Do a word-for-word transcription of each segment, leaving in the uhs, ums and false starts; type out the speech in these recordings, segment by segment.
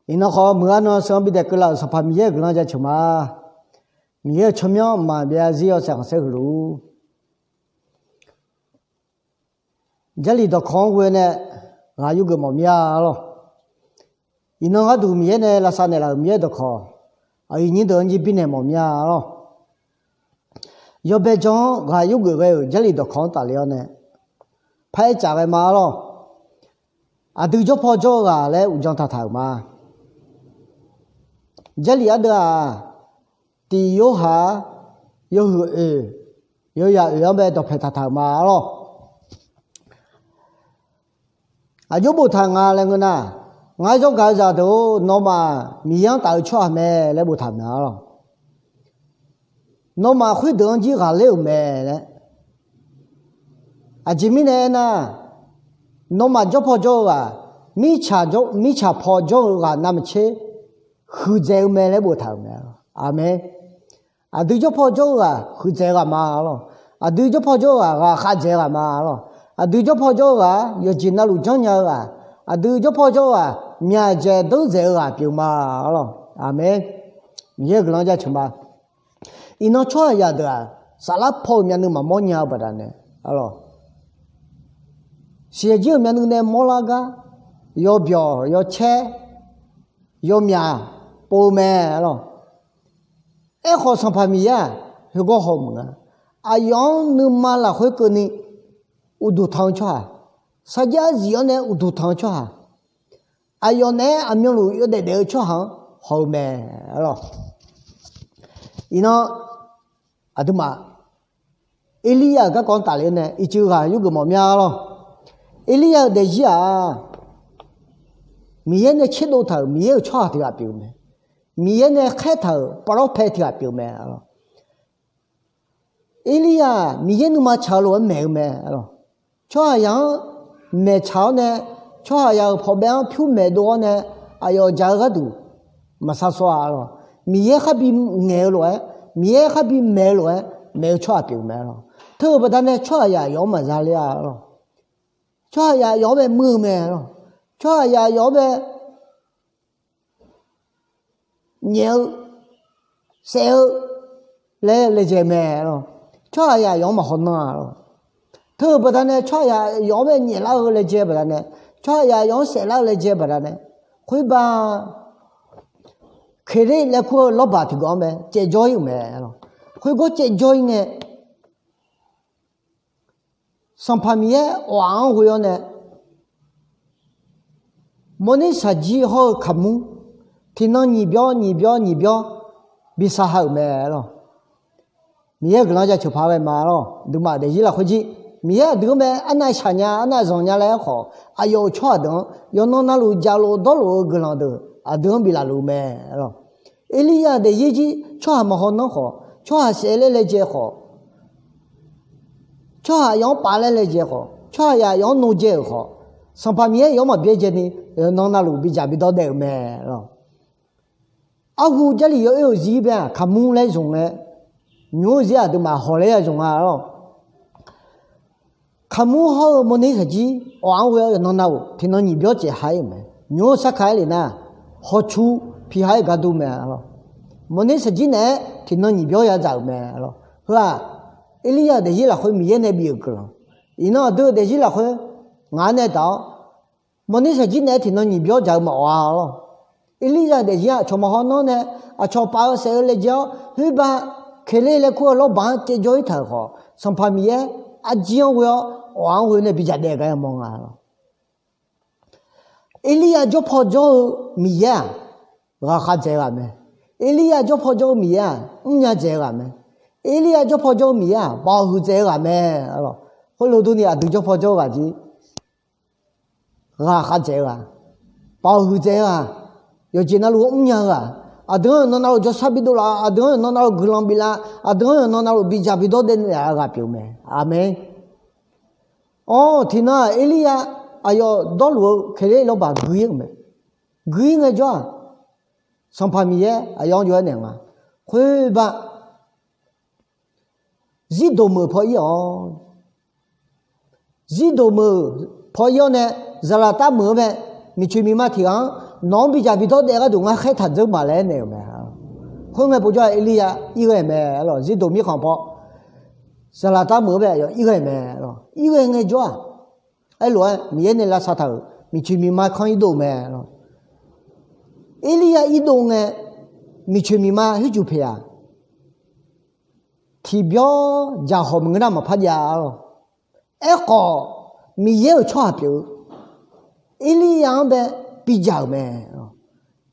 Iqnan khawf, muiq-eu arnan seuq-anr bidaef keuvlaf-euq Sanqpaq Miqyaer-euq guiqlanq jaceuq ma. Miqyaer-euq tsawrmyanr maqbyav zarzir-awr saeqkhanq saerhuiq luf-ur. Jarlif dawqkawq-anr ghoe nae ghaq yurgeuf mawf mir-a lawr. Iqnan gharduq Miqyaer nae lavsav naeqlaf-euq Miqyaer dawqkawq, aqyuif nyir deuq-anr jir birnaeq mawf mir-a lawr. Yawbae jan-anr ghaq yurgeuf ghae-euq Jarlif dawqkawq-anr tafle-awr nae, paraer tsaf ghae ma lawr. Aqdui jawrpaw jawr-eu ghaq laer uqdzan taqtaq-euq ma. Jarlif ardeuv-aq, tiq Yorhaq yawhuiq oeq, yawyaq oeq-anr bae dawqpaeq taqtaq-euq ma lawr. Aqjox boftaq nga laer ngeur nar, ngar zawr gaq-eu zaqdeuq-or, nawmaf Miqyaer-anr taf-eu tsawrhaq mae laer boftaq-euq mae lawr. Nawmaf khoerdeuq-anr jir ghaqler-euq mae laer. Aqjeq mirnae aernar, nawmaf jawrpaw jawr-eu ghaq, mirtsaq paw jawr-eu ghaq navmaqtser huiqdzaeq-eu mae laer boftaq-euq mae. Aqmeq. Aqdui jawrpaw jawr-eu ghaq huiqdzaeq-eu ghaq ma lawr. Aqdui jawrpaw jawr-eu ghaq ghaqkhav dzaeq-eu ghaq ma lawr. Aqdui jawrpaw jawr-eu ghaq yawqjeq navluf janrnya-eu ghaq, aqdui jawrpaw jawr-eu ghaq myaqdzaeq deur dzaeq-eu ghaq pyeuf ma lawr. Aqmeq. Miqyaer-euq guiqlanq jaceuq ma. Iqnan tsawrhaqzaq deuq-aq, saflar paw-euq myavnuiv maqmawr nya-eu baqdanae, siqyaq jir-euq myavnuiv nae mawrlar gar, yawbyawq yawcaer, yawmyaq pov-eu mae lawr. Aerkhawf Sanqpaq Miqyaer-aq, heugawr hawmuiq-a. Aqyawf-anr nuima lafkhoer keuvni uqduq tanq-eu tsawrhaq, sarjax zif-awr nae uqduq tanq-eu tsawrhaq, aqyawf naeq-aer aqmyanluf yawdaef daef-eu tsawrhaq-anr haw-eu mae lawr. Iqnan aqduimaf Erliryav-euq garkawv-anr tafle-awr nae ircuf ghaq yurgeuf mawf mir-a lawr. Erliryav-euq daefzir-aq, Miqyaer nae tserdov taq-euq Miqyaer-euq tsawrhaq tiq ghaq pyeuf-eu mae. Miqyaer nae khaer taq-euq pavlawr pae tiq ghaq pyeuf-eu mae lawr. Erliryav-aq Miqyaer nuima tsaq-eu lof-aer maeq-eu mae lawr. Tsawrhaqzaq-anr maeqtsaq-awr nae, tsawrhaqzaq-euq pawqbaev-anr pyur maeqdov-awr nae, aqyawf jaq-eu gharduq maqsar sawr-a lawr. Miqyaer kharbi ngaeq-eu lof-aer, Miqyaer kharbi maeq-eu lof-aer maeq-eu tsawrhaq pyeuf-eu mae lawr. Teu-euq baqdanae tsawrhaqzaq aqyawf-anr maqza ler-a lawr. Tsawrhaqzaq aqyawf-anr bae muir-eu mae lawr. Tsawrhaqzaq aqyawf-anr bae nyaef-eu, saef-eu laer laejae mae lawr. Tsawrhaqzaq aqyawf-anr maqhaw nan-a lawr. Teu-euq baqdanae tsawrhaqzaq aqyawf-anr bae nyaeflar-eu laejae baqdanae, tsawrhaqzaq aqyawf-anr saeflar-eu laejae baqdanae, khoerbar Keqler laer kur-eu lawrbaq tiqgawq-anr bae caevjawr ir-euq mae lawr. Khoergar caevjawr ir ngae, Sanqpaq Miqyaer awq-aq-anr ghoe-awr nae, mawrner shaqjir hawr-eu kaqmur tiqnan nyiq byawr nyiq byawr nyiq byawr bi sar ha-euq mae lawr. Miqyaer-euq guiqlanq jaceuq paq ghae ma lawr. Aqduimaf daefzir lafkhoer jir, Miqyaer aqdui-anr bae arnav shaq nya arnav zanq nya laer aerkhawf, aqyawf-euq tsawrhaq deuq-anr yawqnan navluf jaqlof dawrlof-eu guiqlanq deuq aqdui-anr biflaf luf-eu mae lawr. Erliryav daefzir jir tsawrhaq maqhaw nanr khawf, tsawrhaq saef laer laejae khawf, tsawrhaq aqyawf-anr paf laer laejae khawf, tsawrhaq aqyawf-anr nodzae-euq khawf, Sanqpaq Miqyaer aqyawf-anr maqbyaerdzae ni, yawqnan navluf bidzaq bidawr daef-euq mae lawr. Arhu Jarlif yawoer-euq zir bae-aq, kaqmur laer zmq ngae, nymq-mr-eu zir aqduimaf hawq laer ya zmq nga lawr. Kaqmur hawr-eu mawrner shaqjir awq-anr ghoe-awr yawqnan navluf tiqnan nyiq byawr caev ha ir-euq mae. Nymq-mr sar kaq-aer lef nar, hawtsu pi ha ir-eu gar dur mae lawr. Mawrner shaqjir naeq-aer tiqnan nyiq byawr ya dzaq-euq mae lawr. Heu-aq, Erliryav-euq daefzir lafkhoer Miqyaer nae bif-euq guiqlanq. Iqnan aqdui-euq daefzir lafkhoer ngaq-anr nae daq-awr, mawrner shaqjir naeq-aer tiqnan nyiq byawr dzaq-eu maqawq-a lawr. Erliryav-euq daefzir-aq, aqcawq maqhaw nanr nae, aqcawq paf-eu saef-eu laejae-awr, khoerbar Keqler laer kur-eu lawrbaq-anr caevjawr ir taq-euq khawf, Sanqpaq Miqyaer arjir-anr ghoe-awr awq-anr ghoe nae bidzaq daef gar yamawr nga lawr. Erliryav jawrpaw jawr-eu Miqyaer-aq, ghaqkhav dzaeq-eu ghaq mae. Erliryav jawrpaw jawr-eu Miqyaer-aq, mrnya dzaeq-eu ghaq mae. Erliryav jawrpaw jawr-eu Miqyaer-aq, baoq huiqdzaeq-eu ghaq mae lawr. Khoerlof durni aqdui jawrpaw jawr-eu ghaq jir, ghaqkhav dzaeq-eu ghaq, baoq huiqdzaeq-eu ghaq, yawqjeq navluf-anr mrnya-eu ghaq, aqdui-anr yawqnan navluf jawrshar bidov laf, aqdui-anr yawqnan navluf guiqlanq bif laf, aqdui-anr yawqnan navluf bidzaq bidawr daef naeq-eu ghaq pyeuf-eu mae. Aqmeq. Awr, tiqnan-aq Erliryav aqyawf dawrluf-eu Keqler lawrbaq gui ir-euq mae. Gui ir ngaejawr-aq, Sanqpaq Miqyaer aqyawf-anr jov-aer naeq nga. Khoerbar zirdoq meuq paw ir-awq. Zirdoq meuq paw ir-awr nae, zaqlaqtav meuq-anr mae, miqcoeq miqma tiq ghaq-anr Nawq-anr bidzaq bidawr daef gharduq ngar khaertaq dzeur ma laer aernaeq-euq mae. Khoerngae povjawr-aq Erlirya irghae mae lawq. Zirdoq mirkhanq paw saqlaq tar meuq-eu bae aqyawf irghae mae lawq. Irghae ngaejawr-aq, aerlof-aer Miqyaer nae lavsav taq-euq miqcoeq miqma kanr irdov mae lawq. Erlirya irdov ngae, miqcoeq miqma khoerjuq peq-aq, tiqbyawr jaqhawq maqngeur nar maqpar jav-a lawq. Aerkhawf, Miqyaer-euq tsawrhaq pyeuf-eu Erlirya-anr bae bidzaq-euq mae.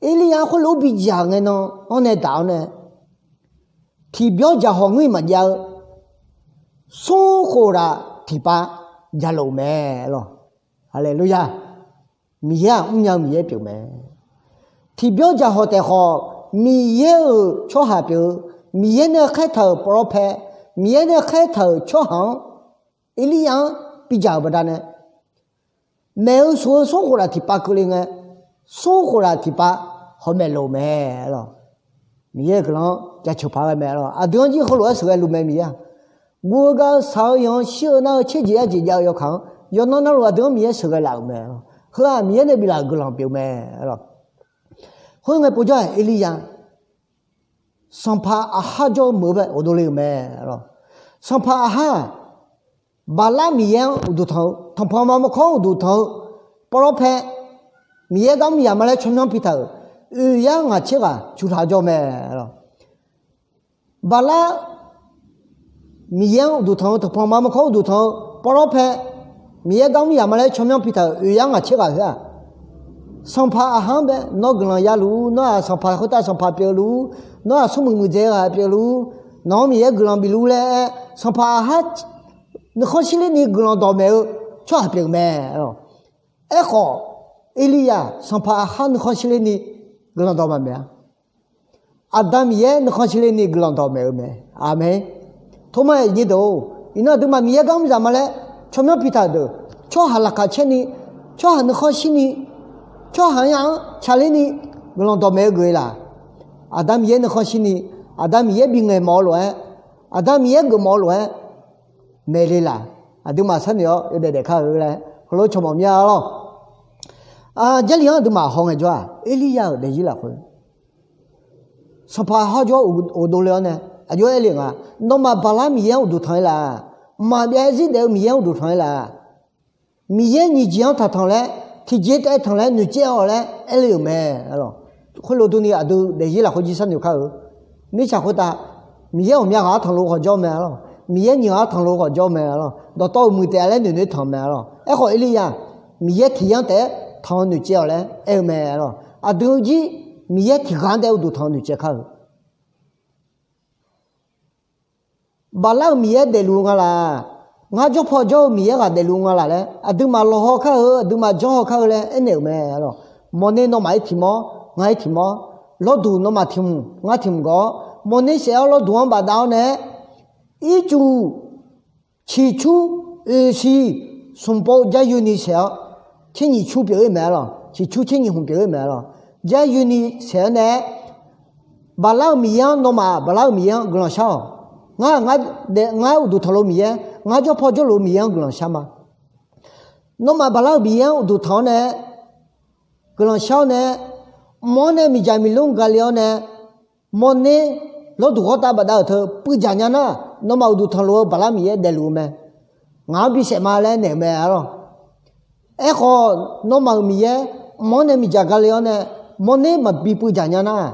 Erlirya-anr khoerlof-aer bidzaq ngae nan-anr nae daq-awr nae, tiqbyawr jaqhawq ngeur-iq maqjav-eu smr khof laf tiqpav jaqlof-euq mae lawq. Haleluya! Miqyaer-aq mrnya-eu Miqyaer pyeuf mae. Tiqbyawr jaqhawq taef khawf, Miqyaer-euq tsawrhaq pyeuf-eu, Miqyaer nae khaertaq-euq pawlawr pae, Miqyaer nae khaertaq-euq tsawrhaq-anr, Erlirya-anr bidzaq-euq baqdanae, maeq-eu shuf-eu smr khof laf tiqpav keuvle ngae, smr khof laf tiqpav hawmaeq lof mae lawq. Miqyaer-euq guiqlanq-anr jaceuq paq ghae mae lawq. Aqdui-anr jir heulof-aer sheuqghae luf mae Miqyaer-aq. Guv-eu gav-eu saq-eu yanq-eu shir-eu nar-eu tser jeq yar jeq jav-eu yawkaq-anr yawqnan navluf aqdui-anr Miqyaer sheuqghae laf-euq mae lawq. Heu-aq Miqyaer nae biflaf-euq guiqlanq pyeuf mae lawq. Khoerngae povjawr-aq Erlirya, sanqpaq Aqhar jawr-eu meuq-eu bae ghofdov le-euq mae lawq. Sanqpaq Aqhar-aq, Baqlar miqyaer-anr uqduq tanq-eu, tanqpanq ma maqkawr-anr uqduq tanq-eu pawlawr pae, Miqyaer gar mr yaq ma laer tsawrmyanr pitaq-euq oeq yar ngaq tser ghaq cuqtaq jawr mae lawq. Baqlar miqyaer-anr uqduq tanq-eu, tanqpanq ma maqkawr uqduq tanq-eu pawlawr pae, Miqyaer gar mr yaq ma laer tsawrmyanr pitaq-euq oeq yar ngaq tser ghaq khoer-aq, sanqpaq Aqhar-anr bae nawr guiqlanq ya luf-ur, nawr-aq sanqpaq khoertav sanqpaq pyeuf luf-ur, nawr-aq smrmuiq muiqdzae ghaq pyeuf luf-ur, nawq-anr Miqyaer guiqlanq bif luf-ur laer aer, sanqpaq Aqhar nuikhanr shirler ni guiqlanq dawqmaeq-eu tsawrhaq pyeuf mae lawq. Aerkhawf, Erlirya-aq sanqpaq Aqhar nuikhanr shirler ni guiqlanq dawq maqmaeq-a. Aqda Miqyaer nuikhanr shirler ni guiqlanq dawqmaeq-eu mae. Aqmeq. Tormar-aeq nyir deuq-or, iqnan aqduimaf Miqyaer gar mr yaq ma laer tsawrmyanr pitaq-euq deuq, tsawrhaq laqkhaq caer ni, tsawrhaq nuikhanr shir ni, tsawrhaq-anr ya-anr tsaqler ni guiqlanq dawqmaeq-eu geuf-eu laq. Aqda Miqyaer nuikhanr shir ni, Aqda Miqyaer bingaeq mawf-eu lof-aer, Aqda Miqyaer geufmawf-eu lof-aer maeqle laq. Aqduimaf sharnoeq-awr yawdaef daef kar-eu laer heulof-aer cawq mawf mir-a lawq. Jarlif-anr aqduimaf hawngae jawr-aq, Erlirya-euq daefzir lafkhoer sanqpaq Aqhar jawr-awr ghofdov le-awr nae aqjox-aer aer le nga, nawmaf Baqlar miqyaer-anr uqduq tanq-ir laf? Mqmaq byav-aer zir daef-eu miqyaer-anr uqduq tanq-ir laf? Miqyaer nyiq jeq-anr taqtanq laer, tiqjeq taef tanq laer noeqtsaev-awq laer aer le-euq mae. Khoerlof durni aqdui daefzir lafkhoer jir sharnoeq kar-eu. Mirtsaq khoertav Miqyaer ghawqmya ghaq-anr tanq lof khawf jawr mae lawq. Miqyaer nyiq ghaq-anr tanq lof khawf jawr mae lawq. Dawqtawv-euq muiq taef-a laer noeq noeq tanq mae lawq. Aerkhawf Erlirya Miqyaer tiq yanr taef-aer tanq-eu noeqtsaev-awq laer aer-eu mae lawq. Aqdui jir Miqyaer tiq ghaq-anr taef-aer uqduq tanq-eu noeqtsaev kar-eu. Baqlar-euq miqyaer daefluf-eu nga laq? Ngar jawr paw jawr-eu miqyaer ghaq daefluf-eu nga laq laer aqduimaf lawqhaw kar-eu, aqduimaf janrhaw kar-eu laer aernaeq-euq mae lawq. Mawrner nawmaf-ir tiq mawr, ngar-ir tiq mawr, lawrduq nawmaf tiq hmq, ngar tiq hmq gawr, mawrner saef-awr lawrduq-anr bafdav-awr nae, ircuf ciqcur oeqsiq smqpov jaryoeni saef-awr, tser nyiq cur pyeuf-ir mae lawq. Ciqcur tser nyiq hmq pyeuf-ir mae lawq. Jaryoeni saef-awr nae, Baqlar-euq miqyaer-anr, nawmaf Baqlar-euq miqyaer-anr guiqlanq shar-awq. Ngar, ngar uqduq tanqluf-eu miqyaer, ngar jawr paw jawrluf-eu miqyaer-anr guiqlanq shar ma. Nawmaf Baqlar-euq miqyaer-anr uqduq tanq-awr nae, guiqlanq shar-awr nae, mq-anr nae miqdzaq miqlmr gale-awr nae, mawrner lawrduq ghawrtav bafdav-euq teu puivdzaq nya nar, nawmaf uqduq tanqluf-eu Baqlar miqyaer daefluf-eu mae. Ngaq-anr bisaef ma laer naeq-euq mae lawq. Aerkhawf, nawmaf-euq miqyaer mq-anr nae miqdzaq gale-awr nae, mawrner maqbi puivdzaq nya nar,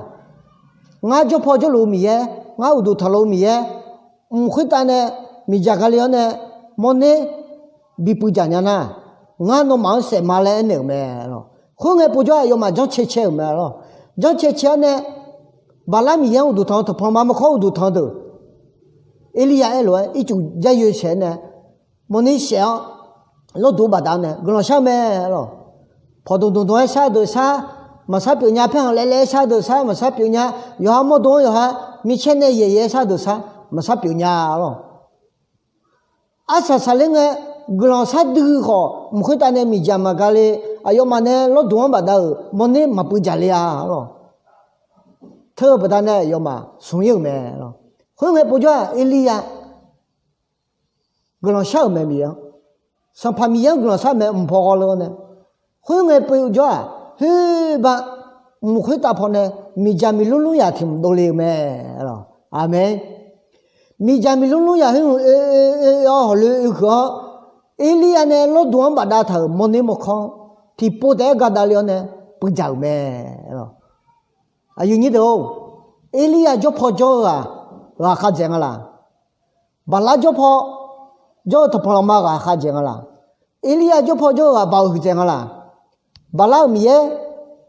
ngar jawr paw jawrluf-eu miqyaer, ngar uqduq tanqluf-eu miqyaer, mq khoertav nae miqdzaq gale-awr nae, mawrner bi puivdzaq nya nar, ngar nawmaf-anr saef ma laer aernaeq-euq mae lawq. Khoerngae povjawr aqyawfmaf janrcae cae-euq mae lawq. Janrcae cae-awr nae, Baqlar miqyaer-anr uqduq tanq-eu tanqpanq ma maqkhawr uqduq tanq deuq, Erlirya aer lof-aer ircuf jaryoe saef-awr nae, mawrner saef-awr lawrduq bafdav-awr nae guiqlanq shar mae lawq. Pawqdmq dmq dmq-aer shar deuq shar, maqshar pyeuf nya. Paerkhanq laev laev-aer shar deuq shar, maqshar pyeuf nya. Yawqha mawrdo-anr yawqha micaer nae yaeq yaeq-aer shar deuq shar, maqshar pyeuf nya lawq. Arsaq saqler ngae, guiqlanq shar dui khawf mq khoertav nae miqdzaq maqgale, aqyawfmaf nae lawrduq-anr bafdav-euq mawrner maqpuiv dzaq le-a lawq. Teu-eu baqdanae aqyawfmaf smq-ir-euq mae lawq. Khoerngae povjawr-aq Erlirya guiqlanq shar-euq mae Miqyaer-anr. Sanqpaq Miqyaer-anr guiqlanq shar mae mq paw ghawrle-awr nae. Khoerngae povjawr-aq, khoerba mq khoertav pawnae miqdzaq miqlmr lmr yaq tiq mq dovle-eu mae. Aqmeq. Miqdzaq miqlmr lmr yaq khoer hmq oe oe oe-awr hawqloe oe huiq-awr, Erliryav nae lawrduq-anr bafdav taq-euq mawrner mawrkawr tiqpov taef-aer ga davle-awr nae puiv dzaq-euq mae. Aqyuif nyir deuq-or, Erliryav jawrpaw jawr-eu ghaq, ghaqkhav dzaeq nga laq? Baqlar jawrpaw jawr-eu tanqpanq lanqma ghaqkhav dzaeq nga laq? Erliryav jawrpaw jawr-eu ghaq Baoq huiqdzaeq nga laq? Baqlar-euq Miqyaer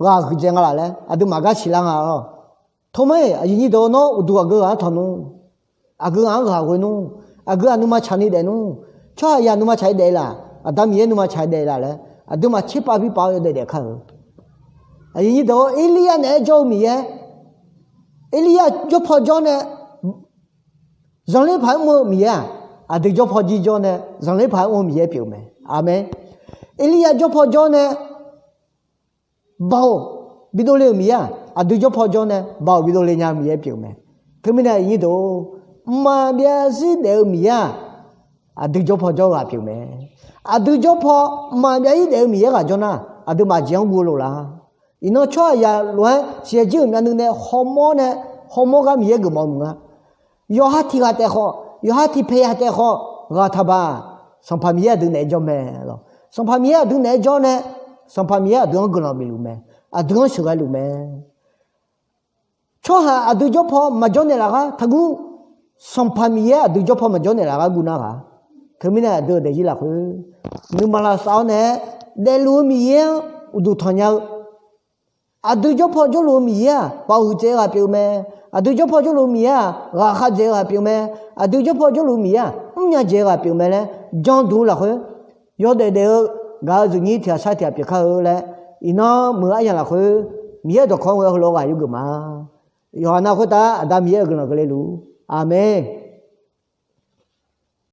ghaq huiqdzaeq nga laq laer aqduimaf gar siqlar nga-awr. Tawrmar-iq aqyuif nyir deuq-or, nawr uqduq aqgeu ghaq-anr tanq nmr. Aqgeu ghaq-anr ghaq ghoe nmr. Aqgeu aqnuima tsaqni daef nmr. Tsawrhaqzaq nuima tsaq-ir daef laf, Aqda Miqyaer nuima tsaq-ir daef laf laer aqduimaf tserpav birpav-awr yawdaef daef kar-eu. Aqyuif nyir deuq-or, Erliryav naeq-aer jawr-eu Miqyaer, Erliryav jawrpaw jawr nae zanqler paq-aer mr-eu Miqyaer-aq, aqdui jawrpaw jir jawr nae zanqler paq-aer mr-eu Miqyaer pyeuf-eu mae. Aqmeq. Erliryav jawrpaw jawr nae Baoq bidovle-euq Miqyaer-aq, aqdui jawrpaw jawr nae Baoq bidovle nya-eu Miqyaer pyeuf-eu mae. Teumirnae aqyuif nyir deuq-or, mqmaq byav zir daef-eu Miqyaer-aq, aqdui jawrpaw jawr-eu ghaq pyeuf mae. Aqdui jawrpaw mqmaq byav zir daef-eu Miqyaer ghaq jawr nar, aqduimaf jeq-anr guv-eu lof laf. Iqnan tsawrhaqzaq lof-aer siqyaer jir-euq myavnuiv nae hawmawr nae, hawmawr gar Miqyaer geufmawf-eu maqnga. Yawqha tiq ghaq taef khawf, yawqha tiq paeq yaq taef khawf, ghaq taqbaq, Sanqpaq Miqyaer aqdui naeq-aer jawr mae lawq. Sanqpaq Miqyaer aqdui naeq-aer jawr nae, Sanqpaq Miqyaer aqdui-anr guiqlanq bif luf mae. Aqdui-anr sheuqghae luf mae. Tsawrhaq aqdui jawrpaw maqjawr naeqlaf gar taqguv. Sanqpaq Miqyaer aqdui jawrpaw maqjawr naeqlaf gar guv nar ghaq. Teumirnae aqdui-euq daefzir lafkhoer nuima lavsav-awr nae-aer daefluf-eu Miqyaer-anr uqduq tanqnya-eu, aqdui jawrpaw jawrluf-eu Miqyaer-aq, Baoq huiqdzaeq-eu ghaq pyeuf-eu mae. Aqdui jawrpaw jawrluf-eu Miqyaer-aq, ghaqkhav dzaeq-eu ghaq pyeuf-eu mae. Aqdui jawrpaw jawrluf-eu Miqyaer-aq, mrnya dzaeq-eu ghaq pyeuf-eu mae laer janduq lafkhoer yawdaef daef-eu gaq-eu zeuqnyir tiq ghaq sar tiq ghaq pyeuf kar-eu laer iqnan muiq-eu aryamq lafkhoer Miqyaer-euq dawqkawq-anr ghae heulof ghaq yurgeuf ma. Yawqha nar khoertav Aqda Miqyaer-euq guiqlanq keuvle luf-ur. Aqmeq.